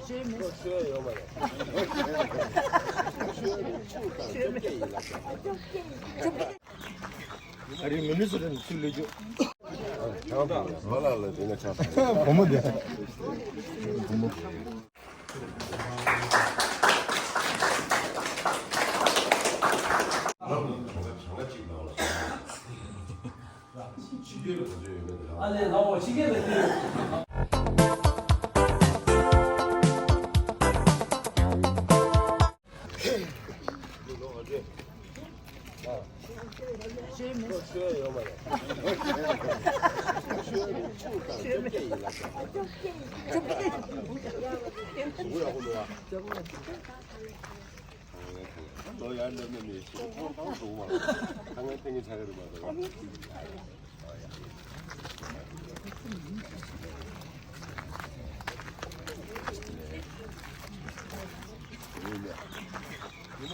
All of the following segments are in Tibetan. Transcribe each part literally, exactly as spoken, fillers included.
ཨ་རི་མི་ནི་སོ་ཊ་ནས་ཚུར་སླེབས་རྒྱུ། བུ་མོ་དེ། ལོ་ཡར་སླེབས་ན་མི་ཤེས། ཁོང་ཁོང་འགྲོ་མ་ཁ་ངན་ཐེངས་ངན་ཆགས་ཀྱི་རེད་མ་གཏོགས།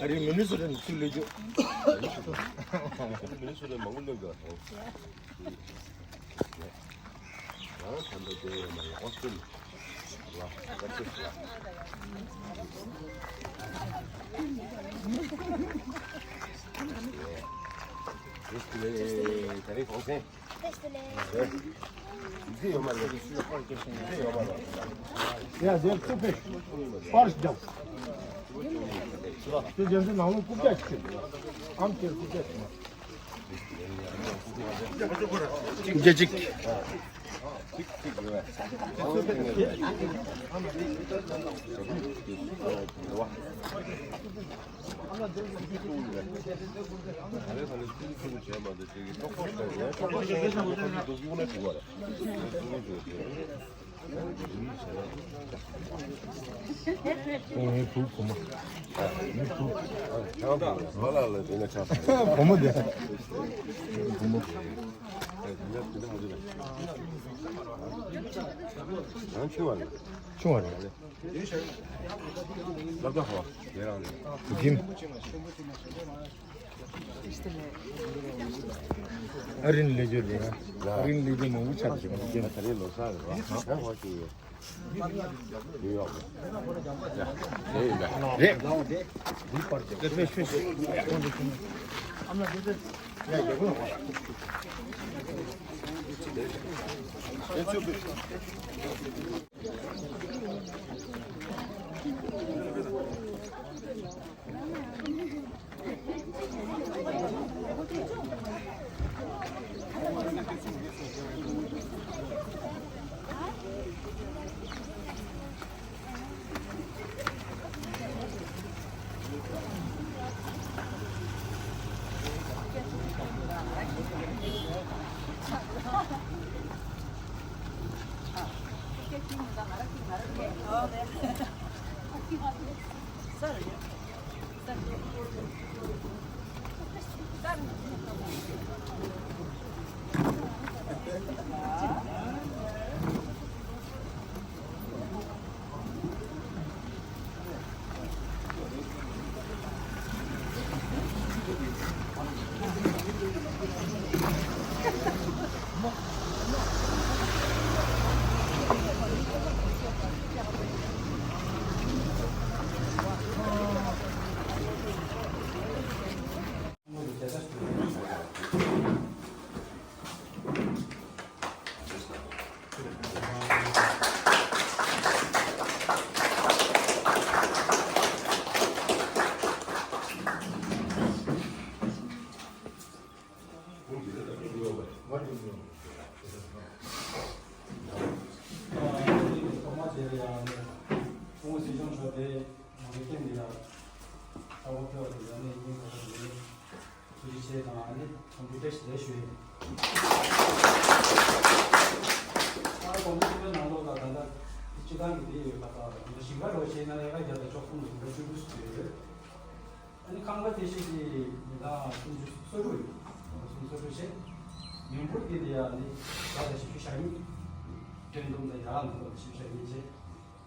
ཨ་རི་མི་ནི་སོ་ཊ་ནས་ཚུར་སླེབས་རྒྱུ། མི་ནི་སོ་ཊ་མང་པོ་སླེབས་འདུག་རྒྱལ་གཅིག་ངའི་བུ་བུ་མོ། ངའི་བུ། བུ་མོ་དེ། བུ་མོ། ཆུང་བ་རེད། བུ་ཁྱིམ། ཨ་རིན་ལས་རྒྱུ་རེད། ཨ་རིན་ལས་རྒྱུ་མང་པོ་ཆགས་ཀྱི་རེད། ད་རིང་ལོ་གསར་རེད་བ། ཧ་ཧོ་ཅི་ཡོད། ནིའུ་ཡོག་ལ། རེད་ཡིན་པ། རེད། ཐུགས་རྗེ་ཆེ་དང་ཨ་ནི་འཚམས་འདྲི་བཀྲ་ཤིས་བདེ་ལེགས་ཞུ་ཡིན། ཨ་དགོང་དྲོ་ཐུག་པའི་ནང་ལོགས་ལ་ད་ལྟ་སྤྱི་བཏང་གི་འདི་ཡོད་པ་དང་ད་ལྟ་ཞིང་ཁ་རོགས་བྱས་ན་ལས་ཀ་བརྒྱ་དང་བཅུ་གསུམ་ལ་ཞིང་ཁ་བཅུ་དགུ་ཙམ་ཡོད། ཨ་ནི་ཁང་པ་དེ་ཞིག་གི་མི་གྲངས་སུམ་ཅུ་སོ་དྲུག་ཡོད། སུམ་ཅུ་སོ་དྲུག་བྱས། མི་འབོར་དེ་ལ་ཡང་ནི་བརྒྱ་དང་བཞི་བཅུ་ཞེ་གཉིས། འགྲན་བསྡུར་ལ་ཡང་ནི་བརྒྱ་དང་བཞི་བཅུ་ཞེ་གཉིས་བྱས།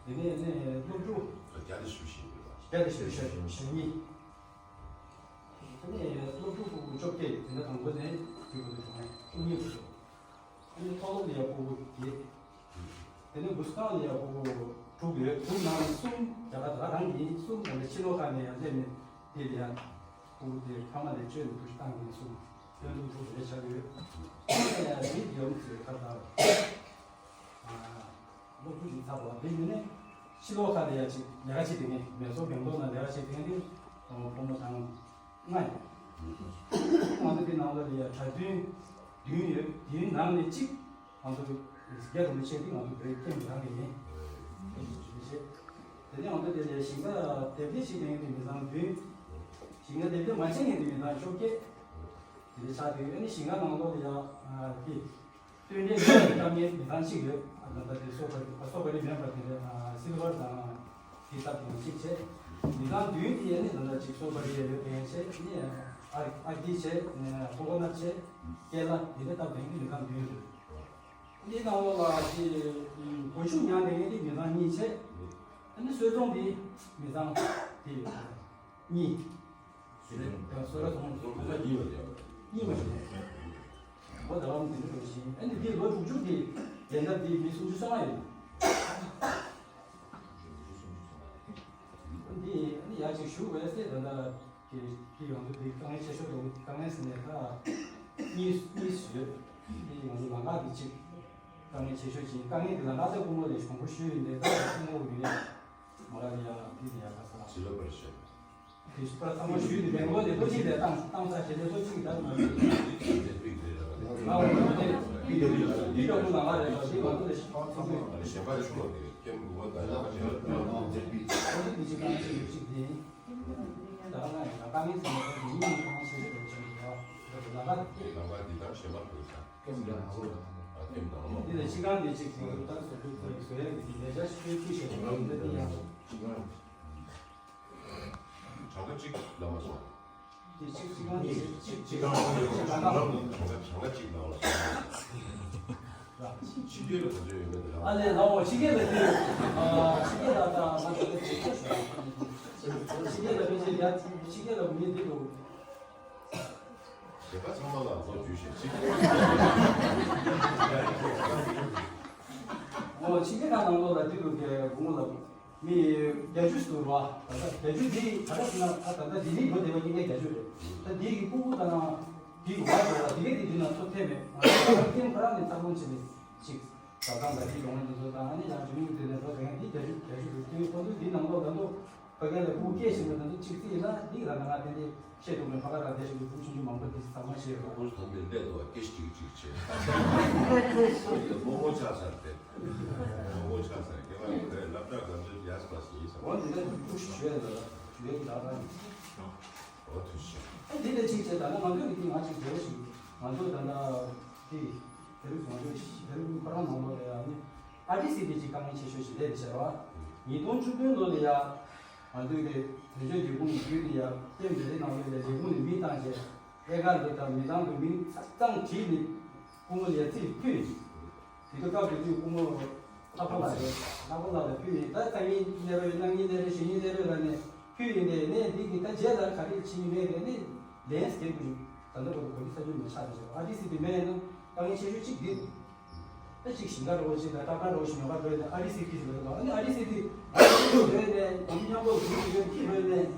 དེ་ནས་ནི་སློབ་ཕྲུག་བརྒྱ་དང་བཞི་བཅུ་ཞེ་གཉིས། ཨ་ནི་སློབ་ཕྲུག་ཕྲུ་གུ་བཅོ་བརྒྱད། དེ་ནས་དང་པོ་ནས་དགུ་པ་དང་དྲུག་པ། ཨ་ནི་མཐོ་སློབ་ལ་ཡང་ཕྲུ་གུ་བརྒྱད། དེ་ནས་འབུམ་ཚོགས་ཁང་ལ་ཡང་ཕྲུ་གུ་ དྲུག་ཡོད། དྲུག་ནང་ནས་གསུམ་རྒྱ་གར་ད་ག་རང་གི་ཡིན། གསུམ་ད་ནི་ཕྱི་ལོགས་ཁག་ནས་ཡང་སླེབས་ནས་དེ་ལ་ཡང་ཕྲུ་གུ་དེ་ཕ་མ་ལས་བཅོལ་ནས་ཐུགས་བཏང་ཡིན་གསུམ། སྟོན་ཐུབ་དྲུག་དེ་འདྲ་ཆགས་ཡོད། ཡང་མི་ཡོམ་ཚོས་ཁ་བརྡ་སློབ་ཕྲུག་ཅིག་ཚར་བ་དེ་ཡིན་ནས་ཕྱི་ལོགས་ཁག་ལ་ཡང་ཅིག་ལས་ཀ་བྱེད་དེ་ངས་མེ་སོར་བེང་ལོར་ནང་ལས་ཀ་བྱེད་དེ་ངས་དེ་ཕོ་མོ་དང་། ལྔ་ཡོད། ང་ཚོ་འདི་ནང་ལ་ཡ་གྲྭ་བཙུན་བདུན་ཡོད། དེའི་ནང་ནས་གཅིག་ང་ཚོ་རྒྱ་རིན་པོ་ཆེ་འདི་ང་ཚོ་བོད་སྐྱེམས་རང་གི་ཡིན། དེ་ནས་ང་ཚོ་དེ་ལ་ཞིང་ཁ་དེབ་སྐྱེལ་བྱེད་མཁན་གྱི་མི་ཚང་བདུན། ཞིང་ཁ་དེབ་སྐྱེལ་མ་བྱེད་མཁན་གྱི་མི་ཚང་བཅོ་བརྒྱད། དེ་འདྲ་ཆགས་བསྡད་ཡོད། ཨ་ནི་ཞིང་ཁ་ནང་ལོགས་ལ་ཡ་དེ། སྟོན་འབྲས་ཡོད་པའི་གཏམ་ངན་མི་ཚང་གཅིག་ཡོད། ཨ་ད་ལྟ་དེ་སོ་པ་རི་སོ་པ་རི་མེད་པ་དེ་རེད། ཨ་སིལ་བར་དང་དེ་སྟབས་དེ་གཅིག་བྱས། མི་ཚང་བདུན་དེ་ཡས་ནི་ད་ལྟ་གཅིག་སོ་པ་རི་ཡས་ཡོད་དེ་ཡས་བྱས་ནི་ཨ་ཨ་ཏི་བྱས། ཀོ་ཀོ་ནཊ་བྱས། ཀེ་ལ་དེ་འདྲ་སྟབས་དེ་གི་མི་ཚང་བདུན་རེད། འདི་ནང་ལོགས་ལ་དེ་སྒོ་ཕྱུགས་ཉར་དེ་ཡས་དེ་མི་ཚང་གཉིས་བྱས། ཨ་ནི་སོལ་རྫོང་དེ་མི་ཚང་དེ་ཡོད། གཉིས། ཡང་སོ་ར་ཚོང་ཚོང་ལ་གཉིས་པ་རེད། གཉིས་པ་རེད། འོ་ད་བམ་དེ་འདྲ་བཞིན་ཨ་ནི་འདི་ལོ་དྲུག་ཅུ་གི་ཡན་འདབ་འདི་མི་སུམ་ཅུ་སོ་ལྔ་ཡོད། འདི་ཨ་ནི་ཡར་ཅིག་ཞུ་བས་སེ་ད་ལྟ་གི་འདི་ང་ཚོ་འདི་དཀའ་ངལ་ཆེ་ཤོས་དང་དཀའ་ངལ་ཟེར་ནས་ད་གཉིས་གཉིས་ཡོད། འདི་ང་ཚོ་ལམ་ཁ་འདི་གཅིག་དཀའ་ངལ་ཆེ་ཤོས་ཅིག་དཀའ་ངལ་འདི་ལམ་ཁ་ཚོ་སྐུ་ངོ་ལས་གཞུང་པོ་ཞུས་ཡིན་ཏེ་ད་སྐུ་ངོ་གི་ནས་མ་ར་ལི་ཡ་འདི་ནས་ཡར་ཁ་ས་ལ། ཕྱི་ལོ་པར་ཤོད། དེ་ཚོ་ཚང་མ་ཞུས་ཏེ་བེང་ལོར་ལས་ལོ་གཅིག་ལས་བཏང་བཏང་ས་བྱས་ཏེ་ལོ་གཅིག་ལྟར་མ་ཞུས། ང་འོ་ན་དེ་དེ་དེ་དེ་ལོ་ལ་ང་རེ་ལ་དེ་ང་ཚོ་ལས་ཤེས་པ་ཚང་མ་གཞན་པ་ཆུ་ལོ་དེ་ཁྱེད་མགོ་བ་ད་ཡག་པ་བྱས་ལ་ང་ཚོ་དེ་ཚོ་དེ་ཅིག་གང་ཅིག་ཡོད་ཅིག་དེ་ད་ང་ཡང་དཀའ་ངལ་ཚང་མ་དེ་ཡིན་ཡིན་གང་ཆེ་ཆེ་དེ་ཆེ་ཡིན་ཡོད་ལ་ང་དེ་ལ་ང་དེ་དང་གཞན་པ་དེ་ཚང་ཁྱེད་ཚོ་ལ་ང་ཚོ་ལ་ཨ་ཁྱེད་དང་ལོ་དེ་ལས་ཕྱི་གང་དེ་ཅིག་ཚོ་ད་སོ་སོ་ཚོ་ཡི་བཟོ་ཡ་གི་དེ་ལས་བྱ་ཞིག་ཕྱོགས་ཕྱི་ཤེས་པ་ཡིན་ན་དེ་ཡང་། གྲངས་ཀ་གཅིག་ལ་མ་སོང་། དེ་གཅིག་གཅིག་གང་གཅིག་གཅིག་གཅིག་གང་གཅིག་གང་གང་། གྲངས་ཀ་གྲངས་ཀ་གཅིག་ལ་མ་སོང་། ཕྱི་རྒྱལ་ལ་ག་ཚོད་ཡོད་མེད་དེ་རང་། ཨ་ལས་ལའོ་ཕྱི་རྒྱལ་ལ་དེ། ཨ་ཕྱི་རྒྱལ་ལ་ད་ང་ཚོ་དེ་ཕྱི་རྒྱལ་ལ་ཕྱི་རྒྱལ་ལ་ཕྱི་རྒྱལ་ལ་མི་དེ་དུ། དེ་ག་ཚང་མ་ལ་ལོ་རྒྱུས་ཤིག་གཅིག་ཨོ་ཕྱི་རྒྱལ་ཁག་ནང་ལོགས་ལ་དེ་དུ་དེ་དགུང་ལ། མི་བརྒྱད་ཅུ་ཟུར་བ། ད་ལྟ་བརྒྱད་ཅུ་འདི་ག་རེ་ཟེར་ན་ད་ད་ལྟ་ལྡི་ལི་ལོ་དེ་བ་ཉིན་གྱི་བརྒྱད་ཅུ་རེད། ད་འདི་གི་ཕྲུ་གུ་དང་འདི་གི་བ་དེ་ལ་དེ་གས་དེ་འདི་ན་ཚོ་ཐེབས་མེད། ང་ཚོ་ཁྱིམ་ཁོ་རང་ནས་འཚར་ལོངས་བྱས་ནས་ཅིག་ཟ་ཁང་དང་འདི་ཡོང་ན་འདི་ཚོ་དང་ཨ་ནི་ཡང་ཇུ་མིང་དེ་ནས་ལོ་དེ་འདི་བརྒྱད་ཅུ་བརྒྱད་ཅུ་རེད། དེ་ཁོ་ཚོ་འདི་ནང་ལོགས་ད་དུ་ཕ་གི་ལ་ཕྲུ་གུ་སྐྱེས་ཟིན་པ་ད་དུ་ཅིག་རྩིས་ཡིན་ན་འདི་ལ་ང་དེ་འདི། ཤེས་ཐུབ་ནས་ཕ་ག་ར་བསྡད་ཤིག་གི་བུ་ཆུང་ཆུང་མང་པོ་དེ་ཚང་མ་ཤེས་རོགས། ཁོང་ཚོ་དམ་པའི་སླད་དུ་སྐད་ཅིག་ཅིག་བྱས། རྨོ་མོ་ཆགས་ཚར་ཏེ། རྨོ་མོ་ཆགས་ཚར་རྒྱ་གར་གྱི་སློབ་གྲྭ་ག་ཚོད་ཡར་སོང་ཡིན་ཟེར། འོ་འདི་འདྲ་ཐུགས་ཤིག་ཞུ་ཡ་ལ་ཞུ་ཡ་གི་ད་ག་ཡིན། འོ་ཐུགས་ཤིག་ཨེ་འདི་འདྲ་ཅིག་བྱས་ད་ནི་ང་ཚོ་གི་དེ་ང་ཅིག་འབྲེལ་བ་ཞིག་ང་ཚོ་ད་ལྟ་དེ་དེ་རིང་ང་ཚོ་དེ་རིང་ཁོ་རང་ནང་ལོགས་ལ་ཡ་ནི་ཨར་ཊི་སི་དེ་ཅིག་དཀའ་ངལ་ཆེ་ཤོས་ཤིག་རེད་ཟེར་བ། ཉིས་སྟོང་བཅུ་བདུན་ལོ་ལ་ཡ། ང་ཚོའི་གི་བོད་ལྗོངས་ལས་ཁུངས་བརྒྱུད་དེ་ཡང་ཀེམ་དེ་རིང་ནང་ལོགས་ལ་ལས་ཁུངས་ནས་མིང་བཏང་རྗེས་ཨེ་ཀར་འདི་དང་མི་ཚང་གི་མིང་ཚང་བྲིས་ནས་སྐུ་ངོ་ལ་ཡ་རྩིས་ཕུལ་ཡིན། དེ་དུས་སྐབས་དེ་དུས་སྐུ་ངོ་ལྷག་པ་ལགས་རེད། ལྷག་པ་ལགས་ལ་ཕུལ་ཡིན། ད་སང་ཉིན་སླེབས་རོགས་ཡིན། གནངས་ཉིན་སླེབས་རོགས་ཡིན། གཞེས་ཉིན་སླེབས་རོགས་ཡིན་ལབ་ནས་ཕུལ་ཡིན། དེ་ནས་འདི་གི་ད་རྗེས་ལ་ག་རེ་བྱེད་ཀྱི་མེད་རེད་ནས་ལན་སྐྱེལ་དགོས་ད་ལྟ་བར་དུ་གོ་སྒྲིག་ས་ཆུང་མི་ཆགས་རེད། ཨར་ཊི་སི་དེ་མེད་ན་དཀའ་ངལ་ཆེ་ཤོས་གཅིག་འདི་རེད། ད་ཅིག་ཞིང་ཁ་འགྲོ་བ་ཅིག་དང་ཏག་ཏག་འགྲོ་བཞིན་ཡོང་ག་འགྲོ་ཡོད་ནས་ཨ་རི་སི་ཁི་ཞིག་ལ་ཡོད་པ། ཨ་ནི་ཨ་རི་སི་དེ་ཨ་རི་སི་ཁི་ཡོད་ནས་ཨ་ནི་མཉམ་པོ་ཟུར་དུ་ཡོད་ཁི་ཡོད་ནས་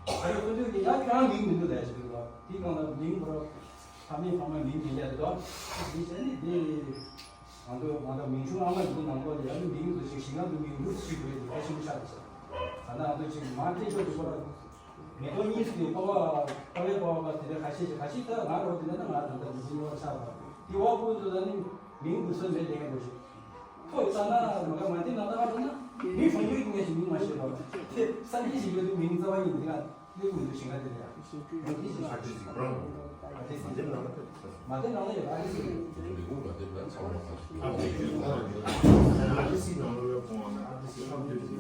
ཨ་རི་ཁོ་ཚོས་ཀྱི་ཡང་ཁྱོད་རང་མིང་མི་འདུག་ལས་ཞིག་འདུག་དེ་གང་ལ་མིང་ཁོ་ར་ཕ་མེས་ཕ་མ་མིང་མི་ལས་འདུག་དེ་བྱས་ནས་དེ་ང་ཚོ་ང་ཚོ་མིང་ཆུང་ཨ་མ་ཡིན་པོ་ནང་ལོགས་ལ་ཡ་ནི་མིང་དུ་ཞིག་ཞིང་ཁ་དུ་མིང་དུ་ཞིག་དགོས་རེད། ད་ཆེན་པོ་ཆགས་འདུག་ད་ནང་ཚོ་ཅིག་མ་སྤྲད་ཆོག་གི་ཁོ་ར། མི་ཐོག་གཉིས་སུ་དཔའ་བ་དཔའ་བའི་དཔའ་བ་དེ་འདྲ་ཁ་ཤས་ཤིག་ཁ་ཤས་ད་ང་རོ་དེ་འདྲ་ན་ང་ད་ལྟ་མི་ཚེ་ཡོད་ཆགས་པ་དེ་བ་ཀུན་ཏུ་ད་ནི་མིང་དུ་སོན་མེད་དེ་ངས་འགྲོ་ཞིག་ཐོག་ས་ན་མ་ག་མ་དེ་ན་ད་ང་འགྲོ་ན་མི་ཧྲང་ཡོད་ཀྱི་ངས་ཞིག་མིང་མ་ཤེས་རོགས་དེ་ས་གནས་ཞིག་ཡོད་དུས་མིང་རྩ་བ་ཡིན་དེ་ང་ལས་མི་འདུག་ཞིང་ཁ་དེ་འདྲ་ཡ་ཡོད་དེ་ཞིག་ཨ་ཏི་སི་པྲང་ཨ་ཏི་སི་མ་དེ་ན་ལ་མ་དེ་ནང་ལ་ཡོད་ཨ་ཏི་སི་ལས་ཁུངས་མ་དེ་ན་ཚང་མ་ཨ་ཏི་སི་ནང་ལ་ཡོད་ཁོང་ཨ་ཏི་སི་ཨ་ཏི་སི་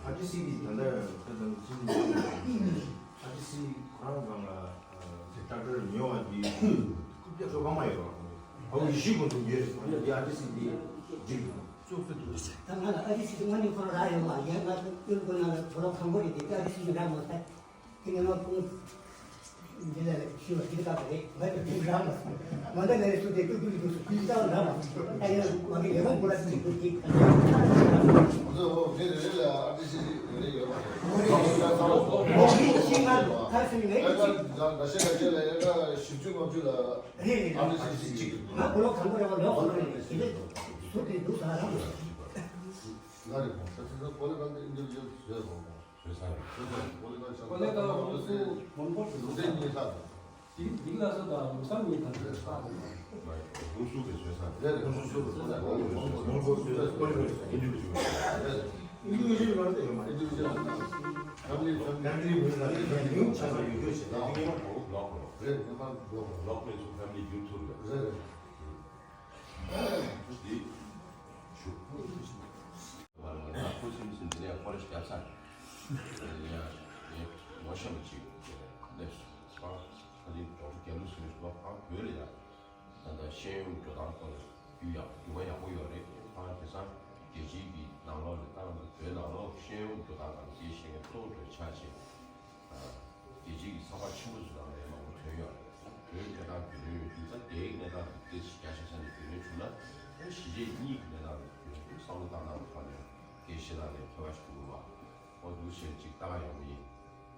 ཨ་ཏི་སི་གི་ད་ལྟ་ད་ལྟ་ཨ་ཏི་སི་ཁོ་རང་གང་ལ་ཏྲག་ཏར་ཉོ་བ་འདི་རྐུབ་བཀྱག་ཚོ་གང་མ་ཡོད་བ་ཁོང་ཨོ་ཡི་ཤི་ཀུན་ཏུ་ཉོས་རེད། ཁོང་ཡ་ཨ་ཏི་སི་འདི་འགྲིག་འདུག་ཅོག་ཙེ་འདུག་ད་ང་ལ་ཨ་ཏི་སི་དངོས་གནས་ཁོ་རང་རག་ཡོད་མ་ཡིན་ང་ཚོ་ཀུན་ཀུན་ནང་ལ་དོ་རོགས་གང་པོ་རེད་དེ་ཨ་ཏི་སི་ཡིན་རག་མ་ཐལ་དེ་ངས་མ་ཁོང་། འདི་ལ་ཞུ་བ་འདི་ལྟ་བུ་རེད། ང་ཚོ་འདི་རང་ལ་མ་འདྲ་ལས་སུ་དེ་ཀུན་ཀུན་དུ་སུ་ཀུན་ཀྱང་རང་ལ་ཨ་ཡ་མ་གི་ལས་མང་པོ་ལ་ཅི་ཀུན་ཀྱི་ང་ཚོ་འོ་དེ་རེ་རེ་ལ་ཨ་ཏི་སི་རེ་རེ་ཡོད་པ་རེད། ཤིང་ང་ཁ་སུ་ནས་ཨེ་ཀ་ཤེད་ཀ་ཤེད་ལ་ཨེ་ཀ་བཞི་བཅུ་ལྔ་བཅུ་ལ་རེད་རེད། ཨ་ཏི་སི་གཅིག་ང་གོ་ལོག་དང་པོ་རེ་བ་ལོག་ཧོ་ལོག་རེད། དེ་ལས་སུ་དེ་འདུག་ས་རང་རེད། ང་རེ་བ་ས་ས་ས་གོ་ལོག་གང་དེ་ཨིན་ཇི་བི་ཇུ་ཨལ་བཟོས་ཧོ། བཟོས་ས་རེད། གོ་ལེ་ཏང་ཧོང་སུ་མོན་གྷོ་ཞུ་ལུང་བསྟན་གཉིས་ལྷག་དང་། དེ་དེ་ལ་སོ་དང་ལུང་བསམ་གཉིས་དང་། ཧོང་སུ་གི་བཟོས་ས་རེད། ཧོང་སུ་གི་བཟོས་ས་རེད། ཧོང་སུ་གི་བཟོས་ས་རེད། ཧོང་སུ་གི་བཟོས་ས་རེད། ཨིན་ཇི་བི་ཇུ་ཨལ་རེད། ཨིན་ཇི་བི་ཇུ་ཨལ་རེད། ཨིན་ཇི་བི་ཇུ་ཨལ་རེད། ཕེ་མི་ལི་ཕེ་མི་ལི་ཕེ་མི་ལི་ཡུ་ཆ་ལ་ཡོད་རྒྱུ་ཞིག་རེད། ང་མ་ལོག་ལོག་རེད། ང་མ་ལོག་ལོག་མེད་སུ་ཕེ་མི་ལི་ཡུ་ཐུར་རེད། རེད་རེད། དེ་ཞུ། ང་ཁོ་སིམ་སིམ་དེ་ནས་ཁོ་རེ་ཞིག་བརྒྱབ་ཚར། ཡ་ཡ་ངོ་ཤེས་མི་གཅིག་སླེབས་སོང་། ཨ་ཁ་ལིང་གྲོགས་རྒྱབ་ལུགས་སུ་ལ་ཁ་བོད་ལ་ཡ་ད་ལྟ་ཤེས་ཡོན་འགྲོ་སྟངས་སྐོར་ལ་རྒྱུས་ཡག་རྒྱུས་མངའ་ཡག་པོ་ཡོད་རེད། ཁ་དེང་སང་རྒྱལ་སྤྱིའི་གི་ནང་ལོགས་ལ་ད་ང་ཚོ་བོད་ནང་ལོགས་ཤེས་ཡོན་འགྲོ་སྟངས་གང་ཅིའི་ཤེས་མཁན་གཙོ་བོ་འགྲོ་ཆགས་ཆེ། རྒྱལ་སྤྱིའི་གི་ཚགས་པར་ཆེན་པོ་ཚོ་ནང་ལ་མང་པོ་ཐོན་ཡོད་རེད། བོད་གནས་སྟངས་རྒྱུས་ལོན་ཡོད་དུས་ད་དེའི་གནས་སྟངས་དེ་ཏོག་ཙམ་རྒྱ་ཆེ་ས་ནས་རྒྱུས་ལོན་བྱུང་ན་ཨེ་གཞིས་བྱེས་གཉིས་ཀྱི་གནས་སྟངས་ལ་རྒྱུས་ལོན་བསམ་བློ་བཏང་སྟངས་ཐོག་ནས་སྐད་བཤད་སྟངས་ལ་ཁྱད་པར་ཞིག་འདུག་བ། ཨོ་འདུག་བྱས་ཅིག་ལྟ་ག་ཡོང་གི་ཡིན།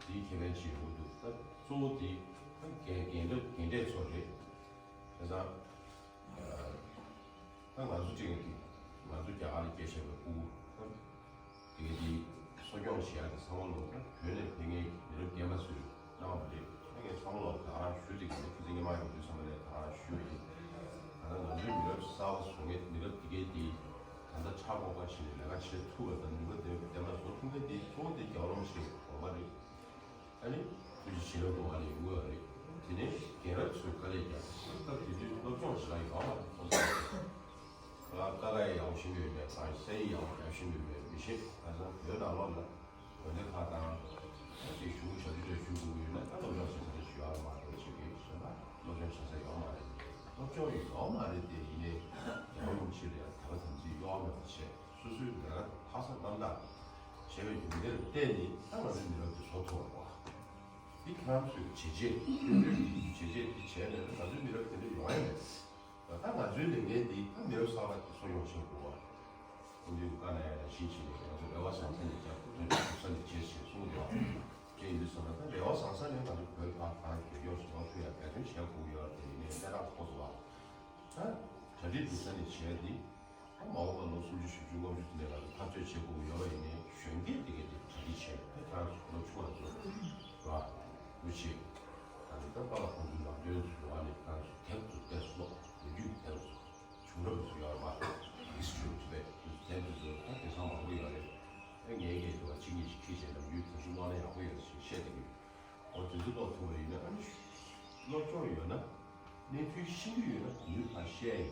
དེའི་ཁེ་ཕན་ཅིག་ཡོང་གི་འདུག་ད་གཙོ་བོ་དེ་ད་རྒན་རྒན་འདྲ་རྒན་གྲས་ཚོ་རེད། དེ་ཙང་། ད་ང་ཚོ་ཅིག་ང་ཚོ་རྒྱ་གར་ལ་སྐྱེས་བཞག་པའི་ཕྲུ་གུ་ད་དེ་ག་དེ་གསོ་སྐྱོང་བྱེད་ཡག་གི་ཚང་མ་ལོ་ད་བོད་ནས་ཕེབས་མཁན་མི་རབས་རྒན་པ་ཚོས་གནང་བ་རེད། ད་ངས་ཚང་མ་ལོ་ད་རང་ཞུ་དེ་ག་ནས་ཁ་སང་ཉི་མ་ཡོང་དུས་ཚང་མ་ལས་ད་རང་ཞུ་ཡིན། ད་ང་ཚོའི་མི་རབས་གསར་པ་བཟོ་མཁན་མི་རབས་དེ་ག་དེ་ད་ལྟ་ཕྱག་ལྐོག་པ་བྱས་ནས་ལས་ཀ་བྱེད་ཐུབ་པ་དང་ནུས་པ་ལྡན་པ་བཟོ་ཐུབ་མཁན་དེ་གཙོ་བོ་དེ་རྒྱལ་བ་རིན་པོ་ཆེའི་དགོངས་པ་རེད། ཨ་ནི་ཐུགས་རྗེ་ཆེ་ལབ་དགོས་པ་ནི་དངོས་པ་རེད། དེ་ནས་རྒན་རབས་ཚོས་དཀའ་ལས་རྒྱག་སྐབས་དེ་དུས་སློབ་སྦྱོང་བྱེད་ལ་ཡོད་མ་རེད། ཁོང་ཚོ་ལ་ཀ་ཁ་ཡང་ཡག་པོ་ཤེས་ཀྱི་ཡོད་མེད་དང་ས་ཡིག་ཡག་པོ་རྒྱག་ཤེས་ཀྱི་ཡོད་མེད་མི་ཤེས། ཁ་སང་བོད་ནང་ལོགས་ལ་དགོན་སྡེ་ཁག་དང་ཅིག་ཞུ་བྱ་རྒྱུ་རེ་ཞུ་དགོས་ཀྱི་ཡོད་ན་ད་སློབ་སྦྱོང་བྱེད་ས་རེ་ཞུ་ཡག་མ་གཏོགས་ཅིག་གིས་གཞན་པ་སློབ་སྦྱོང་བྱེད་ས་ཡོད་མ་རེད། སློབ་སྦྱོང་ཡོད་མ་རེད་དེ་ཡིན་ནའི་རྒྱལ་བ་རིན་པོ་ཆེ་ལ་ཡང་དད་པ་དམ་ཚིག་གཡོ་བ་མེད་པ་བྱས། སོ་སོའི་ལས་ཀ་ལྷག་བསམ་རྣམ་དག་བྱས་པའི་ཡོན་ཏན་ལ་བརྟེན་ནས་ད་ང་ཚོའི་མི་རབས་འདི་བཟོ་ཐུབ་པ་རེད་བ། འདི་ཁྱེད་རང་ཚོའི་བྱས་རྗེས་བོད་ཀྱི་བྱས་རྗེས་འདི་བྱས་མེད་ན་ང་ཚོའི་མི་རབས་དེ་འདྲ་ཡོང་ཡ་མེད། ད་ང་ཚོའི་ལས་འགན་འདི་ད་མི་རབས་གསར་པ་དེ་གསོ་སྐྱོང་བྱེད་དགོས་བ། ཁོང་ཚོས་བཀའ་གནང་ཡ་ནང་བཞིན་བྱས་ནས་ང་ཚོ་རེ་བ་བཟང་ས་ནས་རྒྱབ་དོན་འགྲུབ་ས་ནས་བྱེད་ཞེས་གསུངས་འདུག་བ། དེ་ཡིན་དུས་ཙམ་པ་ད་རེ་བ་བཟང་ས་ནས་ང་ཚོ་བོད་ཁ་གང་རྒྱལ་སྐྱོང་བྱེད་མ་ཐུབ་ཡ་འབད་བརྩོན་བྱེད་དགོས་ཡོད་རེད། དེ་ཡིན་ནའི་གནས་སྟངས་ཁོ་ཐུབ་བ། ད་གྲ་སྒྲིག་འདུག་ས་ནས་བྱས་ཏེ། ད་མ་འོངས་པ་ལོ་སུམ་ཅུ་བཞི་བཅུ་ལྔ་བཅུ་དེ་ནས་ང་ཚོ་འཐབ་རྩོད་བྱེད་དགོས་ཀྱི་ཡོད་པ་ཡིན་ནའི་གཞོན་སྐྱེས་དེ་གས་དེ་གྲ་སྒྲིག་བྱས་ད་ཁྱེད་རང་ཚོ་ལོ་ཆུང་བ་ཚོ་ར་ལོ་ཆེ་ད་ནི་ད་པ་ལགས་ཁོང་ཚོའི་ནང་དོན་ཚོ་ཡོད་པ་ནི་ཁྱེད་རང་ཚོ་དེབ་ཚོ་དཔེ་ཀློག་ལོ་རྒྱུས་ཀྱི་དེབ་ཚོ་བྱུང་རབས་ཚོ་ཡོད་རེད་པ། History of Tibet དེབ་དེ་ཚོ་ད་དེང་སང་མང་པོ་ཡོད་རེད། ད་ངའི་སྐད་དུ་བ་གཅིག་གཉིས་ཤིག་ཁྱེད་ཀྱིས་ནམ་རྒྱུན་དེ་ཚོ་ཀློག་ན་ཡག་པོ་ཡོད་ཞེས་བཤད་བསྡད་ཀྱི་ཡོད། འོ་དེ་ཚོ་ཀློག་ཐུབ་པ་ཡིན་ན་ཨ་ནི་སློབ་སྦྱོང་ཡོད་ན་གནས་ཚུལ་ཤེས་རྒྱུ་ཡོད་ན་མི་ཕར་བཤད་ཡིན།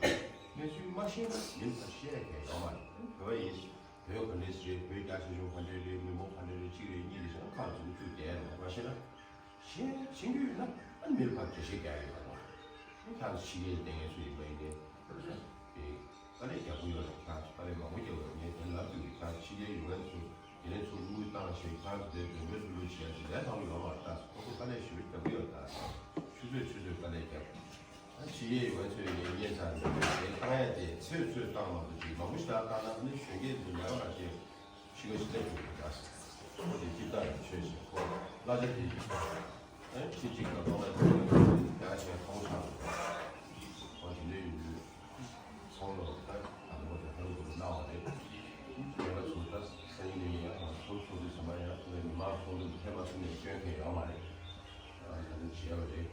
གནས་ཚུལ་མ་ཤེས་ན་མི་ཕར་བཤད་མཁན་ཡོད་མ་རེད། བོད་པ་ཡིན། བོད་ག་འདྲས་རེད། བོད་རྒྱ་ཆེ་ཆུང་ག་འདྲས་རེད། མི་མང་ག་འདྲས་རེད། གཅིག་རེད་གཉིས་རེད་ཟེར་ན་ཁ་ལ་ཚུར་བཅུག་བསྡད་ཡ་རེད། མ་ཤེས་ན་ཤེས་ཤེས་རྒྱུ་ཡོད་ན་ཨ་ནི་མི་ཕར་འགྲེལ་བཤད་རྒྱག་ཡ་ཡོད་མ་རེད། ཁྱེད་ཚོ་ཕྱི་རྒྱལ་ལ་བསྡད་མཁན་ཚོ་ཡིན་པ་ཡིན་ནའི། དཀའ་ལས་རྒྱག་གི་ཡོད་རེད། ཁྱེད་རང་ཚོ་དཀའ་ལས་མང་པོ་རྒྱག་གི་ཡོད་རེད། ངས་དེ་ལབ་དུས་ཁྱེད་རང་ཕྱི་རྒྱལ་ཡོང་མཁན་ཚོ་དེ་ནས་ཚུར་དངུལ་བཏང་ཞིང་ཁྱེད་རང་ཚོ་དེ་དོན་འབེབས་ལུགས་བྱས་ཏེ་ལས་སླ་པོ་ཡོད་མ་རེད། ད་ཁོ་ཚོ་དཀའ་ལས་ཞེ་པོ་རྒྱག་གི་ཡོད། ད་ཆུ་ཚོད་ཆུ་ཚོད་དཀའ་ལས་རྒྱབ། ད་ཕྱི་རྒྱལ་ཡོང་མཁན་ཚོས་ངས་བརྙན་ཚར་ནས་དེ་བཏང་ཡ་དེ་ཚོད་ཚོད་བཏང་མ་གཏོགས་ཅིག་མང་པོ་ཞིག་ལ་བཏང་ན་ནི་གཞོན་སྐྱེས་ཚོ་ལས་ཀ་མ་བྱེད། ཤི་ཁ་ཤི་ཐེབས་ཐུབ་ཀྱི་འདུག་ཁོ་དེ་ཅིག་ལྟ་རེ་ཆོས་བྱེད་ཁོ་གླ་ཆ་དེ་ཨེ་ཁྲི་གཅིག་དང་སྟོང་ཕྲག་གཅིག་ལ་ཡ་ཆེན་མཐོང་ཆགས་འདུག་ཁོ་དེ་འདྲ་ཡིན་དུས་ཚོང་ལོ་ད་ད་ནི་ཁོ་དེ་ཧ་རུ་དུ་གནང་བ་རེད། ངས་ཁ་ཚུར་ད་སང་ཉིན་ནས་ཡང་ཚོང་ཚོང་དུས་ཚང་མ་ཡང་ཁོ་ལ་མི་མང་ཚོང་དུ་ཐེབས་མ་ཐུབ་ནས་སྐྱོན་མཁན་ཡོད་མ་རེད། ད་ནི་བྱས་པ་རེད།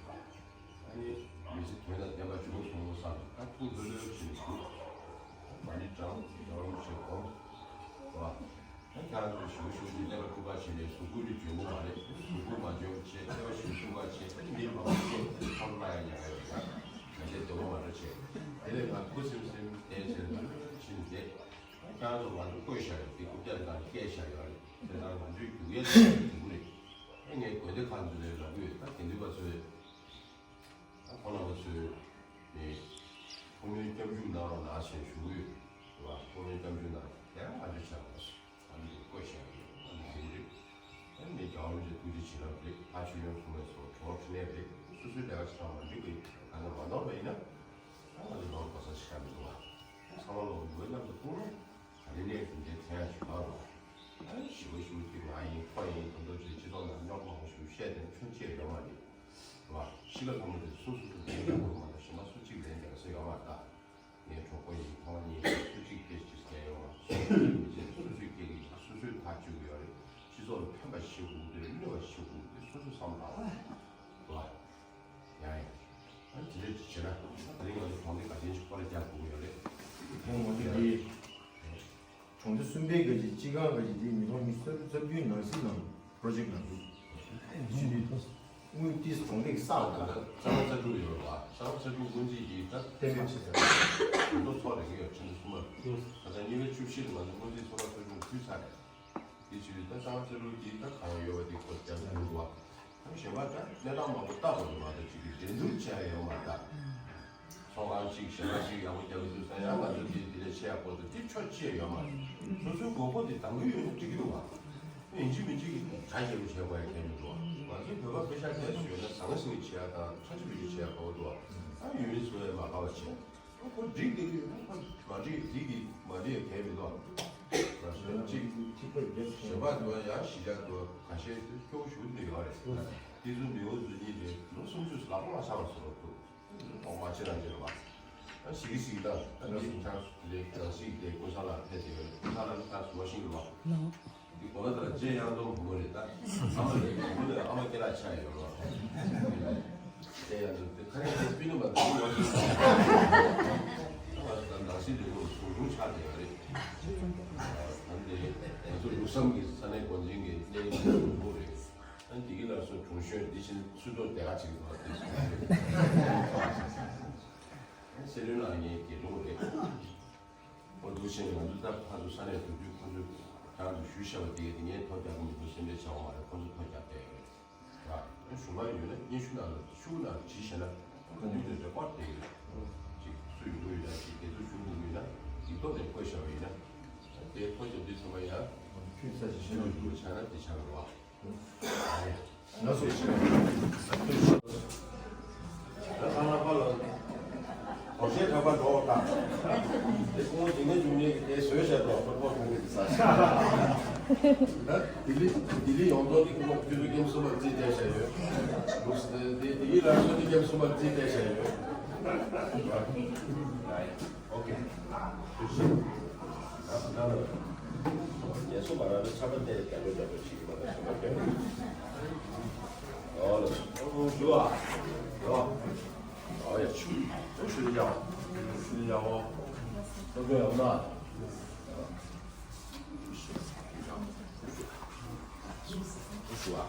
ཨ་ནི་མི་ཚེ་དོན་དང་ལྡན་པ་བྱུང་སོང་བསམ་ད་ཐུགས་ལྷོད་ལྷོད་བྱས་ནས་འདུག་མ་ཎི་བགྲང་། རྒྱལ་བ་རིན་པོ་ཆེ་སྒོམ། བ། ད་ཁྱེད་རང་ཚོ་ཞུ་ཞུ་ནི་ཀླད་པ་ཕྲུག་པ་བྱས་ནས་གཟུགས་པོ་ནི་འཇོན་པོ་མ་རེད། གཟུགས་པོ་མ་འཇོན་པ་བྱས་ཀླད་པ་ཞུ་ཕྲུག་པ་བྱས་ད་ནི་མི་མང་པོ་ཤོར་ཐོར་ལ་ཡ་ཉག་ཡ་རེད། ད་ང་ཚོའི་འདོད་པ་མ་འདྲ་བྱས་དེ་ལས་ང་ཁུ་སིམ་སིམ་བསྡད་བྱས་ནས་ཕྱིན་བསྡད། ད་ཁྱེད་རང་ཚོ་ང་ཚོ་བསྐོས་བཞག་ཡོད་དེ་རྐུབ་བཀྱག་ནང་བསྐྱལ་བཞག་ཡོད་རེད། དེ་ལྟར་ང་ཚོའི་རྒྱུག་ཡས་ལ་ཡོད་རེད། ཨེ་ངས་དགོན་སྡེ་ཁག་ཚོ་ལ་ལབ་ཀྱི་ཡོད། ད་དགེ་འདུན་པ་ཚོས། ད་ཁོང་རྣམ་པ་ཚོས་ནི་ཁོ་མོའི་སྐྱབས་འཇུག་གནང་རོགས་གནང་ཞེས་ཞུ་གི་ཡོད་རེད་བ། ཁོ་མོའི་སྐྱབས་འཇུག་གནང་དེ་ང་ཚོས་བྱ་བ་ང་ཚོས་བསྐོས་བཞག་ཡོད། ང་ཚོས་བྱེད་ཀྱི་རེད། ཨ་ནི་རྒྱལ་བ་རིན་པོ་ཆེ་ཐུགས་རྗེ་བྱིན་རླབས་རེད། ཕ་ཆོས་སྐྱོང་སྲུང་མའི་སོགས་གྲོགས་འཕྲིན་ལས་རེད། སོ་སོའི་ལས་ཀ་ཆ་ཚང་མ་འགྲིག་པའི་གང་ལ་མ་གཏོགས་པ་ཡིན་ན། ཨ་ང་ཚོ་ནོར་གོ་ས་ཞིག་ཆགས་མི་འདུག་བ། ཚང་མ་ལོག་འགྲོ་མཉམ་དུ་ཐུག་ན་ག་རེ་གནས་ཚུལ་འདྲའི་ཚན་ཡང་ཞིག་ལགས་རོགས། ཨ་ཞི་བ་ཞུ་གི་ང་ཡིན་ཁོ་ཡིན་དོན་དུ་ཚོས་སྤྱི་ཚོགས་ནང་རྙོག་མང་པོ་ཞིག་བཤད་དེ་ཁྱོན་ཆེ་ཡོད་མ་རེད། རེད་བ། ཤི་ཁ་ཐོག་མ་དེ་སུ་སུ་སུ་དེ་ཡང་དགོས་མ་གཏོགས་གཞན་པ་སུ་གཅིག་ལན་རྒྱག་ས་ཡོད་མ་རེད་ད། ངའི་གྲོགས་པོ་ཡིན་ཕ་མ་གཉིས་ཡིན་སུ་གཅིག་སྐད་ཅིག་སྐད་ཡོད་མ་རེད། སུ་སུ་སྐད་ཀྱི་སུ་སུས་ཐག་གཅོད་ཀྱི་ཡོད་རེད། སྤྱི་ཚོགས་ལ་ཕན་པ་ཞིག་དགོས་དུས་གནོད་པ་ཞིག་དགོས་དུས་སོ་སོས་བསམ་བློ་བཏང་དགོས། རེད་བ། ཡང་ཡང་། ཨ་དེ་འདྲ་ཅིག་བྱས་ན་ད་རིང་ང་ཚོ་གྲོང་སྡེ་ག་ཅན་ཞིག་སྐོར་ར་རྒྱག་དགོས་ཀྱི་ཡོད་རེད། ཁོང་ང་ཚོ་འདི་གྲོང་སྡེ་གསུམ་པའི་ག་ཅིག་སྤྱི་ཁང་ག་ཅིག་འདི་ཉིས་སྟོང་ཉི་ཤུ་རྩ་བདུན་ནང་སྲིད་ནང་པོ་རོ་ཇེག་ནང་འདུག་ཞུ་དུས་དངུལ་ཏིས་གྲོང་སྡེ་གི་ས་ལ་ད་ལྟ་རྩ་བ་རྩ་དྲུག་ཡོད་རེད་བ། རྩ་བ་རྩ་དྲུག་སྔོན་རྩིས་ཀྱི་ད་ཐེངས་མ་ཆེ་ས་ད་མདོ་ཚོགས་རེ་གི་ཡོད་ཆེན་པོ་གསུམ་པ། ད་ལྟ་ཉིས་སྟོང་བཅུ་བཞི་ལ་ང་ཚོ་སྔོན་རྩིས་ཚོགས་པ་ཚོགས་ཆུང་ཕུལ་ཚར་རེད། དེ་བྱས་ད་གཙང་ཆ་ལུགས་ཀྱི་ད་གང་ཡོད་པ་དེ་སྐོར་རྒྱབ་ཀྱི་འདུག་བ། ཨ་གཞན་པ་ད་གནས་སྟངས་མང་པོ་ལྟ་དགོས་འདུག་མ་གཏོགས་གཅིག་གིས་འགྲན་བསྡུར་བྱས་ཡོད་མ་རེད་ད། ཚོགས་ཁང་གཅིག་གཞན་པ་གཅིག་ཡག་པོ་རྒྱག་གི་འདུག་ཟེར་ཡང་ང་ཚོ་དེ་དེ་ལས་ཆེ་ཡག་པོ་འདུག་དེ་ཕྱོགས་གཅིག་ཡོད་མ་རེད། སོ་སོའི་དགོས་མཁོ་དེ་དང་པོ་ཡོད་ན་འགྲིག་གི་འདུག་བ། ཡིན་གཅིག་མིན་གཅིག་གིས་གྲ་རྒྱས་པོ་བྱས་དགོས་ཡ་གལ་མི་འདུག་བ། ང་ཚོའི་བོད་པ་པེ་ཤག་དེ་ཞུས་ན་ཟང་ཟིང་བྱེད་ཡ་དང་ཁྲ་ཆུ་བེ་ཆུ་བྱེད་ཡ་དགའ་པོ་འདུག་བ། ཨ་ཡུལ་མི་ཚོ་ཡ་མ་དགའ་བ་བྱས། ཁོ་འགྲིག་འདི་གི་ཁོ་མ་འགྲིག་འགྲིག་གི་མ་འགྲིག་གལ་མི་འདུག་གཅིག་གཞན་པ་འདུག་ཡང་གཞི་བཞག་འདུག་ག་ཤེད་དུ་སྐྱོ་ཞུ་འདི་ཡོད་རེད། དེ་ཚོ་མི་འོ་ཚོ་གཉིས་རེད། ལོ་སུམ་ཅུ་ལག་པ་ལ་ཆགས་པ་སོ་རོ་འདུག་ཐོག་མ་ཆེ་རང་ཆེ་རེད་བ། ཨ་ཞིག་ཞིག་དང་ཨ་ནི་ཆགས་རེད། རང་ཞིག་དེ་ཀུན་བཟང་ལགས་ཕེབས་བསྡད་ཡོད་རེད། ཀུན་བཟང་ལགས་ནི་ད་ཟུར་བ་ཤིང་རེད་བ། འདི་གོ་ལ་དང་རྗེ་གཡང་འཛོམས་བུ་མོ་རེད་ད། ཨ་མ་རེད་བུ་མོ་ལས་ཨ་མ་སྐེ་ལག་ཆགས་ཡོད་རོ། རྗེ་གཡང་འཛོམས་དེ་ཁ་ཡ་དེ་སྤུན་ནི་མ་དེ་བུ་མ་ཞིག་ཨ་མ་ད་ནང་སྲིད་དེ་བུ་ཟུང་ཟུང་ཆགས་བསྡད་ཡོད་རེད། ད་འདི་ང་ཚོ་ལུགས་བསམ་གྱི་ས་གནས་འགོ་འཛིན་གྱི་གནས་ཡུལ་གྱི་ལུང་ཕུག་རེད། ཨ་འདི་གི་ལ་སོ་དྲུང་གཞོན་འདི་ཕྱིན་ཚུལ་ཐོག་དེ་ག་ཅིག་ཐོག་དེ་སོང་། སེ་རུ་ལགས་ངའི་དགེ་སློང་རེད། ཁོ་འདུག་ཕྱིན་ང་ཚོ་ད་ཕར་ཚུར་ས་གནས་དུ་དུས་ཁོ་ཚོས་རང་ཚོ་ཞུས་བཞག་པ་དེ་གས་དེ་ངས་ཐོ་རྒྱག་གི་མི་འདུག་སེམས་ཁྲལ་བྱ་བ་མ་རེད། ཁོ་ཚོ་ཐོ་རྒྱག་བསྡད་ཡོད་རེད། ར་ཞུ་མ་ཡོད་ན་སྙན་ཞུ་ནང་ལ་ཤུགས་ནང་བྲིས་བཞག་ན་ཁ་ཐུག་དེ་རེ་ཀོར་དེ་ཡོད་ཅིག་སུ་ཡོང་གི་ཡོད་ན་ཅིག་དེ་ཚོ་ཞུ་དགོས་ཀྱི་ཡོད་ན་ཡིག་ཐོག་ནས་བཀོད་བཞག་པ་ཡིན་ན་དེ་ཐོ་རྒྱབ་དུས་ཚང་མ་ཡང་ཁྱོད་ས་ཞིག་ཤེས་རོགས་ཞུ་བྱ་ན་དེ་ཆགས་རོགས། ང་ཚོས་ཤེས། ད་ཁ་ན་པ་ལ་དོ་ཤལ་གྲྭ་པ་འགྲོ་བ་དང་། དེ་ཁོང་འཇིགས་མེད་འབྱུང་གནས་ཀྱི་དེ་བཟོས་བཞག་འགྲོ་ཁོ་ཐོག་ཁོང་གི་ས་ཞིག་ད་ལྡི་ལི་ལྡི་ལི་ཡོང་ཐོག་གི་ཁོང་ཁྱོད་ཚོ་ཀེམ་གསུམ་པར་རྩིས་སྤྲད་བཞག་ཡོད། ལུགས་སྲོལ་དེ་ལྡི་ལི་ལ་ཚོ་ནི་ཀེམ་གསུམ་པར་རྩིས་སྤྲད་བཞག་ཡོད། ཨོ་ཁེ། ཐུགས་རྗེ་ཆེ། ད་ད་ལ་ངལ་གསོ་མ་རག་ན་ཆར་པ་བསྟན་རྒྱབ་རྒྱབ་རྒྱབ་བྱེད་ཀྱི་མ་རེད་ཟེར་བ་སྐད་རེད། ཨོ་ལ་ཨོ་ཞུ་བ་ཡོ། ཨོ་ཡ་ཆུ་ཨོ་ཞུ་ལི་ཡའོ། ཞུ་ལི་ཡའོ། ཨོ་ཀེ་ཡོང་ན། ཞུ་བ།